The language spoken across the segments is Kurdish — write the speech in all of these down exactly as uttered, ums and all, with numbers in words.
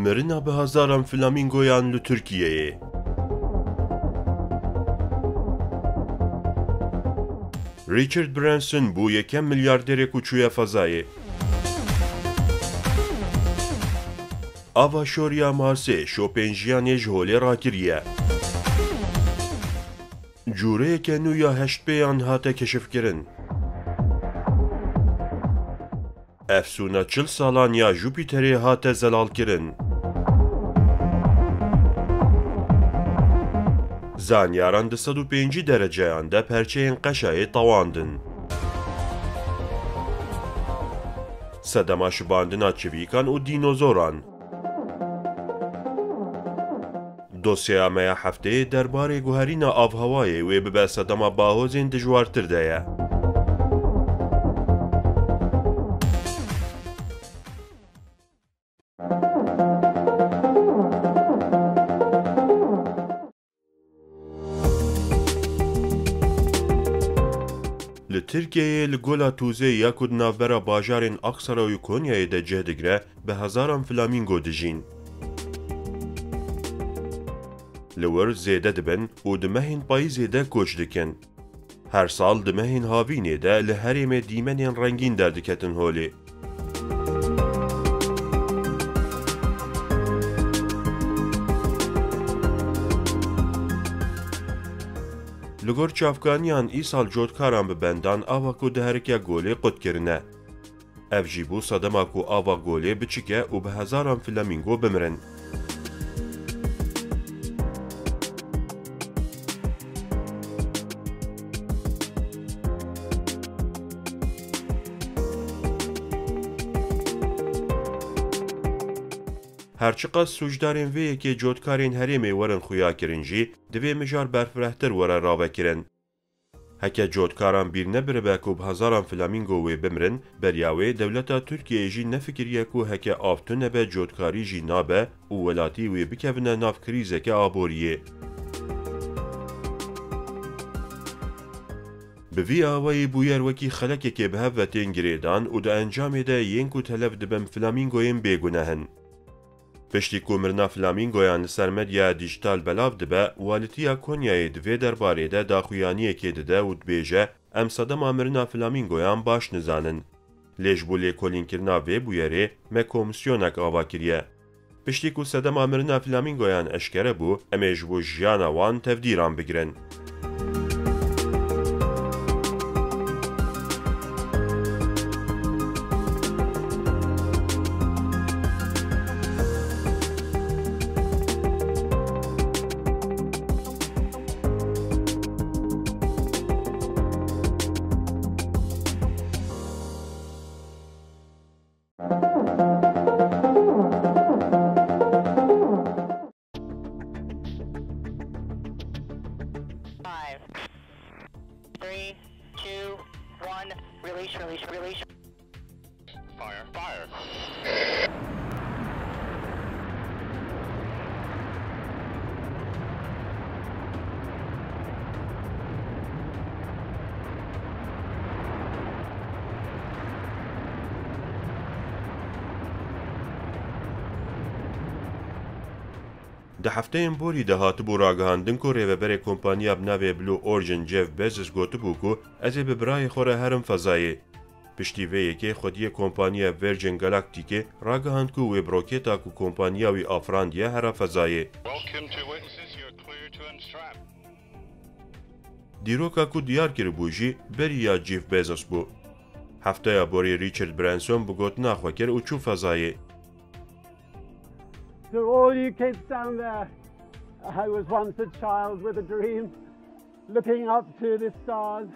Mirina bi hezaran flamingoyan li Tirkiyeyê. Richard Branson bû yekem milyarderê ku çûye fezayê. Ava şoriya Marsê şopên jiyanê ji holê rakiriye. Cûreyeke nû ya heştpêyan hate keşifkirin. Efsûna çil salan ya Jupîterê hate zelalkirin. Zanyaran di sed û pêncî dereceyan de perçeyên qeşayê tewandin. Sedema şibandina çivîkan û dînozoran. Dosyeya me ya hefteyê derbarê guherîna avhewayê wê bibe sedema bahozên dijwartir de ye. Li Tirkiyeyê li Gola Tûzê ya ku di navbera bajarên Aksaray û Konyayê de cih digire, bi hezaran flamingo dijîn. Li wir zêde dibin û di mehên payîzê de koç dikin. Her sal di mehên havînê de li herêmê dîmenên rengîn derdiketin holê. Li gor çavkaniyan îsal cotkaran bi bendan ava ku diherike golê qut kirine. Ev jî bû sedema ku ava golê biçike û bi hezaran flamingo bimirin. Her çiqas sûcdarên vê yekê cotkarên herêmê werin xuyakirin jî, divê mijar berfirehtir were ravekirin. Heke cotkaran bîr nebiribe ku bi hezaran flamingo wê bimirin, beriya wê dewleta Tirkiyeyê jî nefikiriye ku heke av tune be cotkarî jî nabe û welatî wê bikevine nav krîzeke aboriyê. Bi vî awayî bûyer wekî xelekekê bi hev ve tên girêdan û di encamê de yên ku telef dibin flamingoyên bêguneh in. Piştî ku mirina flamingoyan li ser medyaya dîjîtal belav dibe, Walîtiya Konyayê di vê derbarê de daxuyaniyekê dide û dibêje, em sedema mirina flamingoyan baş nizanin. Lê ji bo lêkolînkirina vê bûyerê me komîsyonek ava kiriye. Piştî ku sedema mirina flamingoyan eşkere bû, em ê ji bo jiyana wan tevdîran bigirin. Five, three, two, one, release, release, release. Fire, fire. Di hefteyên borî de hatibû ragihandin ku rêveberê kompaniya bi navê Blue Origin Jeff Bezos gotibû ku ez ê bi birayê xwe re herim fezayê. Piştî vê yekê xwediyê kompaniya Virgin Galacticê ragihand ku wê bi roketa ku kompaniya wî afirandiye here fezayê. Welcome to Witness, you're clear to unstrap. Dîroka ku diyar kiribû jî berî ya Jeff Bezos bû. Hefteya borî Richard Branson bi gotina xwe kir û çû fezayê. To all you kids down there, I was once a child with a dream, looking up to the stars.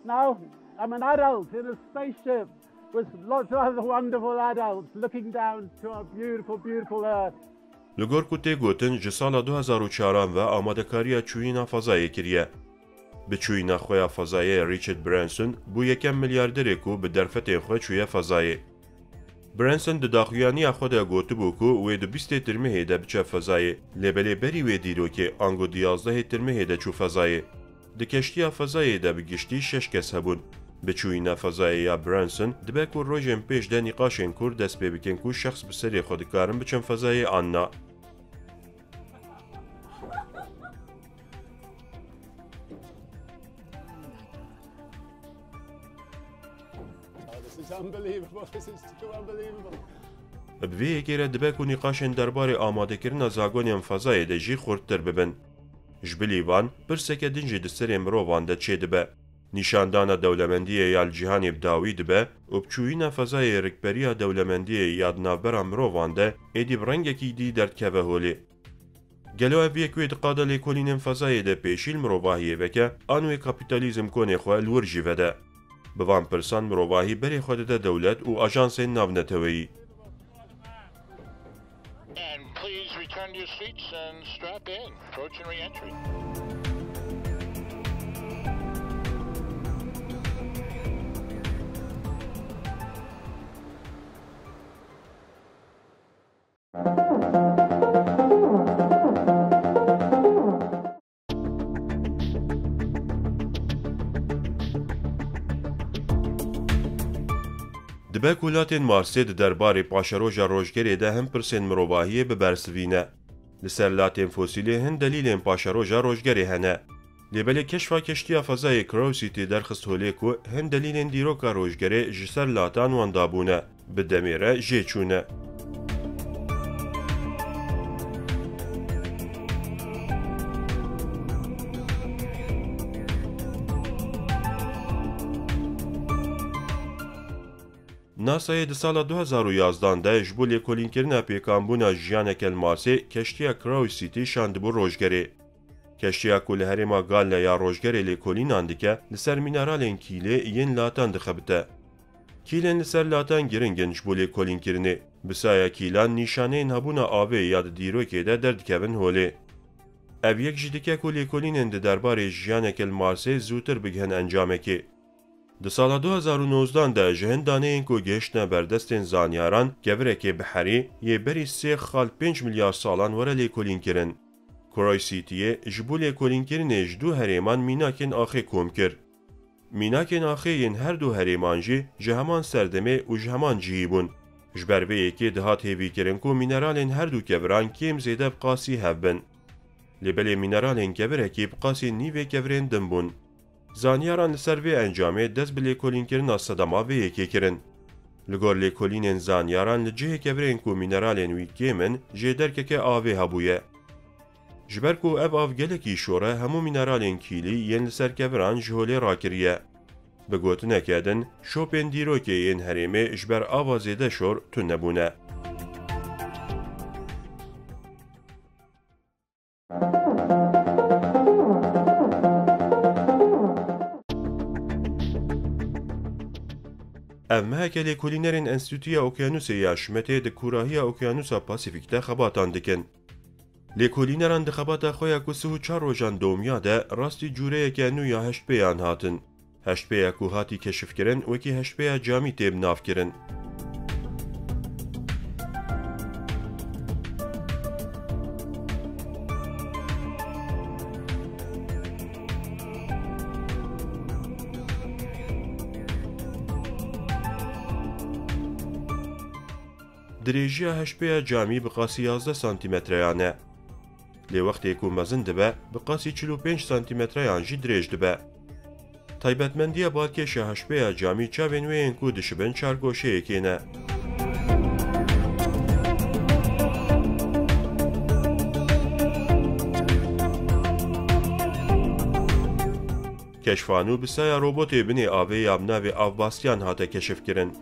Now I'm an adult in a spaceship with lots of other wonderful adults looking down to our beautiful, beautiful Earth. Li gor ku tê gotin, ji sala du hezar û çaran ve amadekariya çûyîna fezayê kiriye. Bi çûyîna xwe ya fezayê Richard Branson bû yekem milyarderê ku bi derfetên xwe çûye fezayê. Branson di daxuyaniya xwe de gotibû ku wê di bîstê Tirmehê de biçe fezayê, lê belê berî wê dîrokê ango di yazdehê Tirmehê de çû fezayê. Di keştiya fezayê de bi giştî şeş kes hebûn. Biçûyîna fezayê ya Branson dibe ku rojên pêş de nîqaşên kûr dest pê bikin ku şexs bi serê xwe dikarin biçin fezayê an na. Oh, this is unbelievable. This is too unbelievable. Bi vê yekê re dibe ku nîqaşên derbarê amadekirina zagonên fezayê de jî xurttir bibin. Ji bilî van, pirseke din jî di serê mirovan de çêdibe. Nîşandana dewlemendiyê ya li cîhanê bi dawî dibe û biçûyîna fezayê rikberiya dewlemendiyê ya di navbera mirovan de êdî bi rengekî dî derdikeve holê. Gelo ev yek wê diqada lêkolînên fezayê de pêşî li mirovahiyê veke, an wê kapîtalîzm konê xwe li wir jî vede? Bi van pirsan mirovahî berê xwe dide dewlet û ajansên navneteweyî. And please return to your seats and strap in. Approach and re-entry. Dibe ku latên Marsê di derbarê paşeroja rojgerê de hin pirsên mirovahiyê bibersivîne. Li ser latên fosîlê hin delîlên paşeroja rojgerê hene. Lê belê keşfa keştiya fezayê Curiosity derxist holê ku hin delîlên dîroka rojgerê ji ser latan wenda bûne, bi demê re jê çûne. NASAyê di sala du hezar û yazdan de ji bo lêkolînkirina pêkanbûna jiyaneke li Marsê keştiya Curiosity şandibû rojgerê. Keştiya ku li herêma Galle ya rojgerê lêkolînan dike, li ser mîneralên kîlê yên latan dixebite. Kîlên li ser latan giring in ji bo lêkolînkirinê. Bi saya kîlan nîşaneyên hebûna avê ya di dîrokê de derdikevin holê. Ev yek jî dike ku lêkolînên di derbarê jiyaneke li Marsê zûtir bigihin encamekê. Di sala du hezar û nozdan de ji hin daneyên ku gihiştine ber destên zanyaran, kevirekê biherî yê berî sê xal pênc milyar salan were lêkolînkirin. Curiosityê ji bo lêkolînkirinê ji du herêman mînakên axê kom kir. Mînakên axê yên her du herêman jî ji heman serdemê û ji heman cihî bûn. Ji ber vê yekê dihat hêvîkirin ku mîneralên her du keviran kêm zêde bi qasî hev bin. Lê belê mîneralên kevirekî bi qasî nîvê kevirên din bûn. Zanyaran li ser vê encamê dest bi lêkolînkirina sedema vê yekê kirin. Li gor lêkolînên zanyaran li cihê kevirên ku mîneralên wî kêm in, jêderkeke avê hebûye. Ji ber ku ev av gelekî şor e, hemû mîneralên kîlî yên li ser keviran ji holê rakiriye. Bi gotineke din, şopên dîrokê yên herêmê ji ber ava zêde şor tune bûne. Ev meheke lêkolînerên Enstîtuya Okyanûsê ya Şmetê di kûrahiya Okyanûsa Pasîfîk de xebatan dikin. Lêkolîneran di xebata xwe ya ku sih û çar rojan domiya de rastî cûreyeke nû ya heştpêyan hatin. Heştpêya ku hatî keşifkirin, wekî heştpêya camî tê binavkirin. Dirêjiya heştpêya camî bi qasî yazdeh santîmetreyan e. Lê wextê ku mezin dibe, bi qasî çil û pênc santîmetreyan jî dirêj dibe. Taybetmendiya balkêşa heştpêya camî çavên wê yên ku dişibin çargoşeyekê ne. Keşfa nû bi saya robotê binê avê ya bi navê Avbastian hate keşifkirin.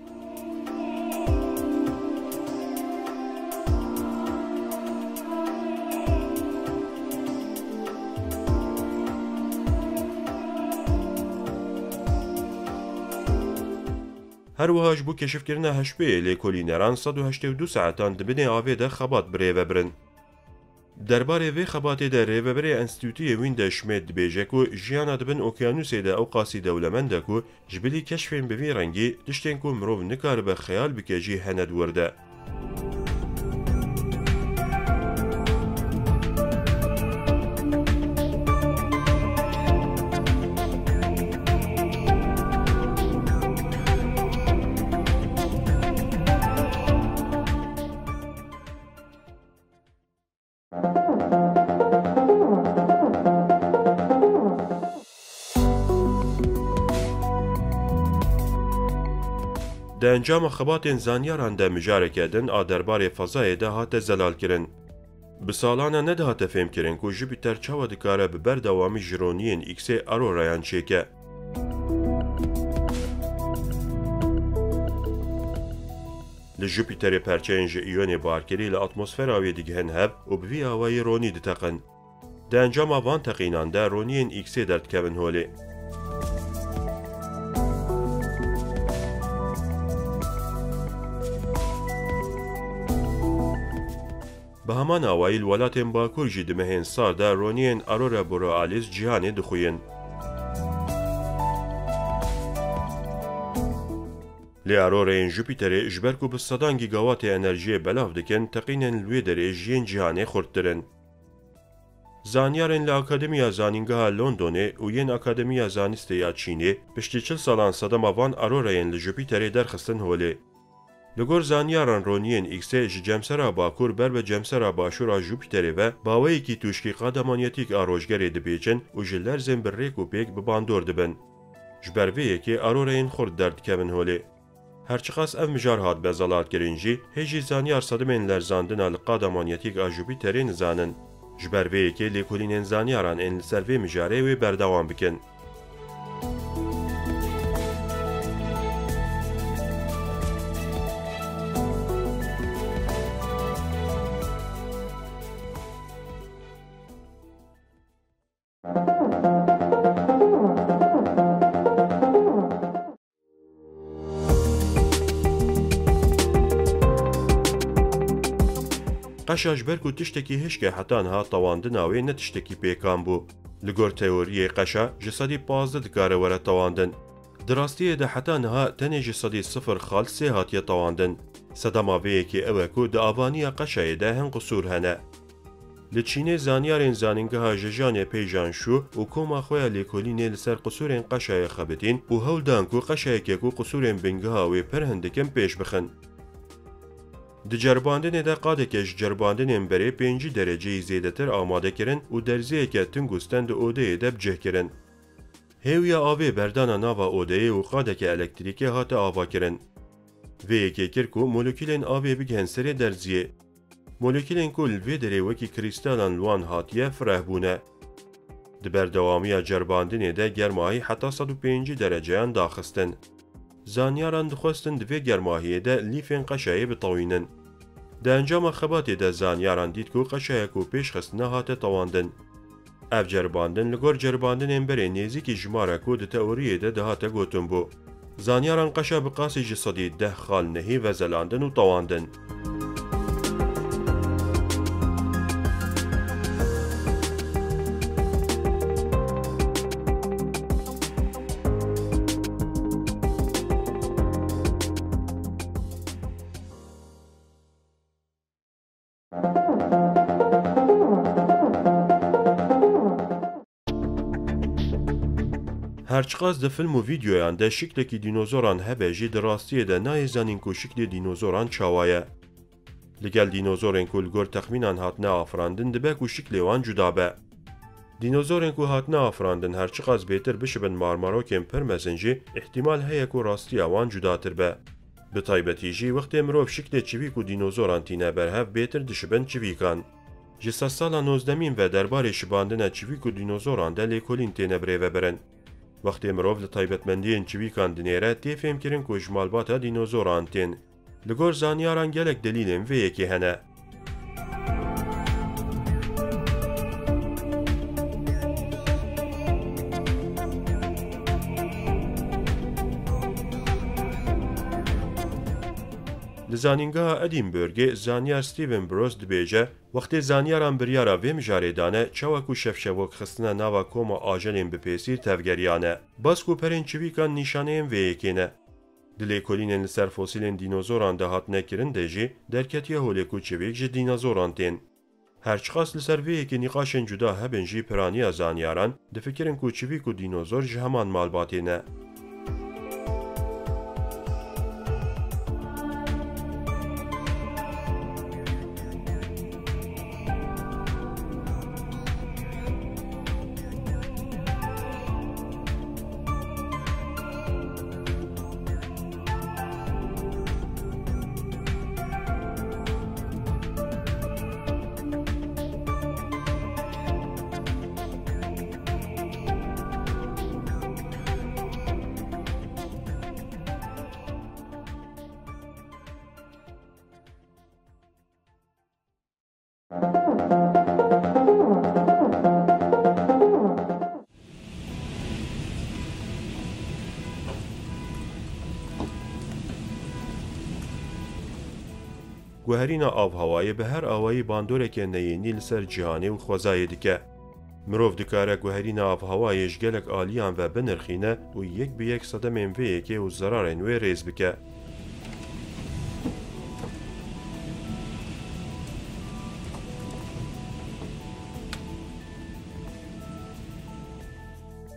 Her wiha ji bo keşifkirina heştpêyê lêkolîneran sed û heştê û du saetan di binê avê de xebat bi rê ve birin. Derbarê vê xebatê de rêveberê Enstîtuyê Winda Schmidt dibêje ku jiyana di bin okyanûsê de ew qasî dewlemend e ku ji bilî keşfên bi vî rengî, tiştên ku mirov nikaribe xeyal bike jî hene di wir de. Di encama xebatên zanyaran de mijareke din a derbarê fezayê de hate zelalkirin. Bi salan e nedihate fêmkirin ku Jupîter çawa dikare bi berdewamî ji roniyên Xê arorayan çêke. Li Jupîterê perçeyên ji îyonê barkirî li atmosfera wê digihin hev û bi vî awayî ronî diteqin. Di encama van teqînan de roniyên Xê derdikevin holê. Bi heman awayî li welatên Bakur jî di mehên sar de roniyên Aurora Borealis cîhanê dixuyin. Lê aroreyên Jupîterê ji ber ku bi sedan gîgawatê enerjiyê belav dikin, teqînên li wê derê ji yên cîhanê xurttir in. Zanyarên li Akademiya Zanîngeha Londonê û yên Akademiya Zanistê ya Çînê piştî çil salan sedema van aroreyên li Jupîterê derxistin holê. Li gor zanyaran roniyên Xê ji cemsera bakur ber bi cemsera başûr a Jupîterê ve baweyekî tûşkî qada manyetîk a rojgerê dipêçin û ji lerzên bi rêk û pêk bi bandor dibin. Ji ber vê yekê aroreyên xurt derdikevin holê. Her çiqas ev mijar hatbe zelalkirin jî, hê jî zanyar sedimên lerzandina li qada manyetîk a Jupîterê nizanin. Ji ber vê yekê lêkolînên zanyaran ên li ser vê mijarê wê berdewam bikin. Qeşa ji ber ku tiştekî hişk e, heta niha tewandina wê ne tiştekî pêkan bû. Li gor teoriyê qeşa ji sedî pazdeh dikare were tewandin. Di rastiyê de heta niha tenê ji sedî sifir xal sê hatiye tewandin. Sedema vê yekê ew e ku di avaniya qeşayê de hin qisûr hene. Li Çînê zanyarên Zanîngeha Jejanê Peyjan Şû û koma xwe ya lêkolînê li ser qisûrên qeşayê xebitîn û hewl dan ku qeşayeke ku qisûrên bingeha wê pir hindik in pêş bixin. Di ceribandinê de qadeke ji ceribandinên berê pêncî dereceyî zêdetir amade kirin û derziyeke tungustan di odeyê de bi cih kirin. Hêwiya avê berdana nava odeyê û qadeke elektrîkê hate avakirin. Vê yekê kir ku molekûlên avê bigihin serê derziyê. Molekûlên ku li vê derê wekî krîstalan li wan hatiye fireh bûne. Di berdewamiya ceribandinê de germahî heta sed û pêncî dereceyan daxistin. Zanyaran dixwestin di vê germahiyê de lîfên qeşayê bitewînin. Di encama xebatê de zanyaran dît ku qeşaya ku pêş xistine hate tewandin. Ev ceribandin li gor ceribandinên berê nêzîkî jimara ku di teoriyê de dihate gotin bû. Zanyaran qeşa bi qasî ji sedî deh xal nehî vezelandin û tewandin. Her çiqas di film û vîdeoyan de şiklekî dînozoran hebe jî, di rastiyê de nayê zanîn ku şiklê dînozoran çawa ye. Li gel dînozorên ku li gor texmînan hatine afirandin, dibe ku şiklê wan cuda be. Dînozorên ku hatine afirandin her çiqas bêtir bişibin marmarokên pir mezin jî, îhtîmal heye ku rastiya wan cudatir be. Bi taybetî jî wextê mirov şiklê çivîk û dînozoran tîne ber hev, bêtir dişibin çivîkan. Ji sedsala nozdemîn ve derbarê şibandina çivîk û dînozoran de lêkolîn têne birêvebirin. Wextê mirov li taybetmendiyên çivîkan dinêre, tê fêmkirin ku ji malbata dînozoran tên. Li gor zanyaran gelek delîlên vê yekê hene. Li Zanîngeha Edinburghê zanyar Stephen Bruce dibêje, wextê zanyaran biryara vê mijarê dane, çawa ku şevşevok xistine nava koma ajelên bipêsîr tevgeriyane. Bas ku perên çivîkan nîşaneyên vê yekê ne. Di lêkolînên li ser fosîlên dînozoran de hatine kirin de jî derketiye holê ku çivîk ji dînozoran tên. Her çiqas li ser vê yekê nîqaşên cuda hebin jî, piraniya zanyaran difikirin ku çivîk û dînozor ji heman malbatê ne. Guherîna avhewayê bi her awayî bandoreke neyênî li ser cîhanê û xwezayê dike. Mirov dikare guherîna avhewayê ji gelek aliyan ve binirxîne û yek bi yek sedemên vê yekê û zerarên wê rêz bike.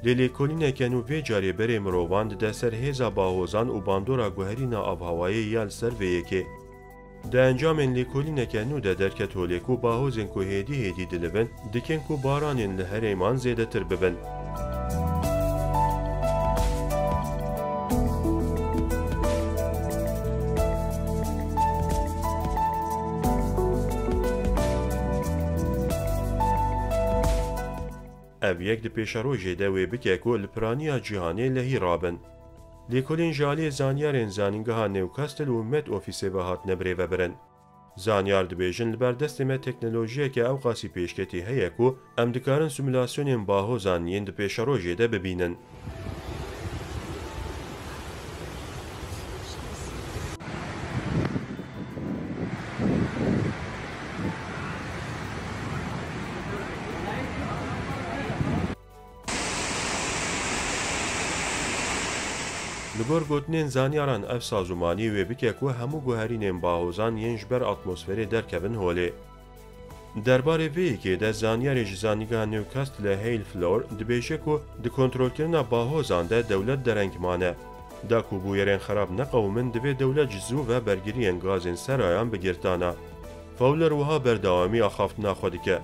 Lê lêkolîneke nû vê carê berê mirovan dide ser hêza bahozan û bandora guherîna avhewayê ya li ser vê yekê. Di encamên lêkolîneke nû de derket holê ku bahozên ku hêdî hêdî dilivin, dikin ku baranên li herêman zêdetir bibin. Ev yek di pêşerojê de wê bike ku li piraniya cîhanê lehî rabin. Lêkolîn ji aliyê zanyarên Zanîngeha Newcastle û Met Ofîsê ve hatine birêvebirin. Zanyar dibêjin, li ber destê me teknolojiyeke ewqasî pêşketî heye ku em dikarin simulasyonên bahozan yên di pêşerojê de bibînin. Li gor gotinên zanyaran, ev sazûmanî wê bike ku hemû guherînên bahozan yên ji ber atmosferê derkevin holê. Derbarê vê yekê de zanyarê ji Zanîngeha Newcastle Hale Flor dibêje ku di kontrolkirina bahozan de dewlet dereng mane. Da ku bûyerên xerab neqewimin, divê dewlet ji zû ve bergiriyên gazên serayan bi girtana. Fowler wiha berdewamiya axaftina xwe dike.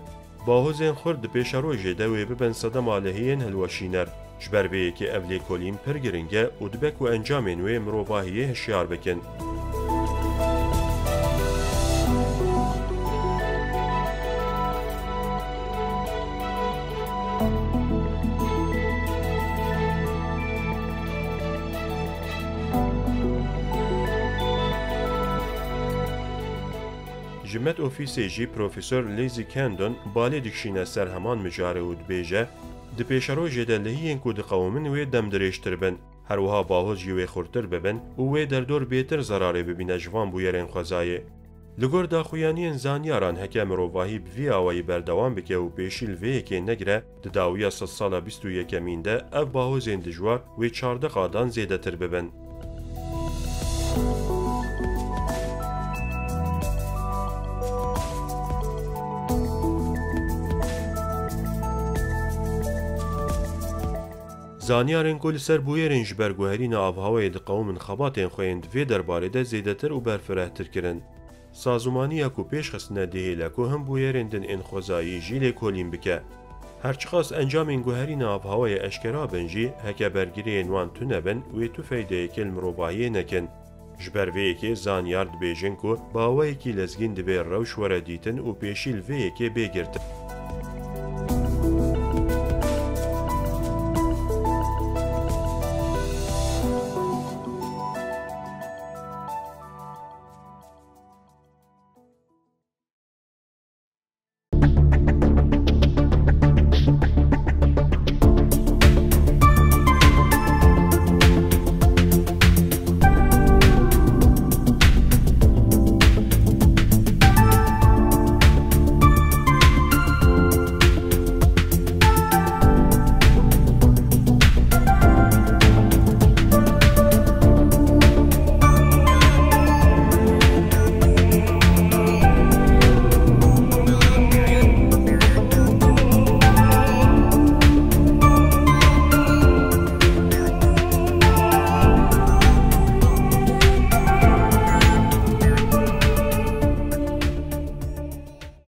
Bahozên xurt di pêşerojê de wê bibin sedema lehiyên hilweşîner. Ji ber vê yekê ev lêkolîn pir giring e û dibe ku encamên wê mirovahiyê hişyar bikin. Ji Met Ofîsê jî Profesor Lizzie Candon balê dikişîne ser heman mijare û dibêje, di pêşerojê de lehiyên ku diqewimin wê demdirêjtir bin. Her wiha bahoz jî wê xurtir bibin û wê derdor bêtir zerarê bibîne ji van bûyerên xwezayê. Li gor daxuyaniyên zanyaran, heke mirovahî bi vî awayî berdewam bike û pêşî li vê yekê negire, di dawiya sedsala bîst û yekemîn de ev bahozên dijwar wê çardeh qadan zêdetir bibin. Zanyarên ku li ser bûyerên ji ber guherîna avhewayê diqewimin xebatên xwe yên di vê derbarê de zêdetir û berfirehtir kirin. Sazûmaniya ku pêş xistine dihêle ku hin bûyerên din ên xwezayî jî lêkolîn bike. Her çiqas encamên guherîna avhewayê eşkera bin jî, heke bergiriyên wan tune bin, wê tu feydeyekê li mirovahiyê nekin. Ji ber vê yekê zanyar dibêjin ku bi awayekî lezgîn divê rewş were dîtin û pêşî li vê yekê bê girtin.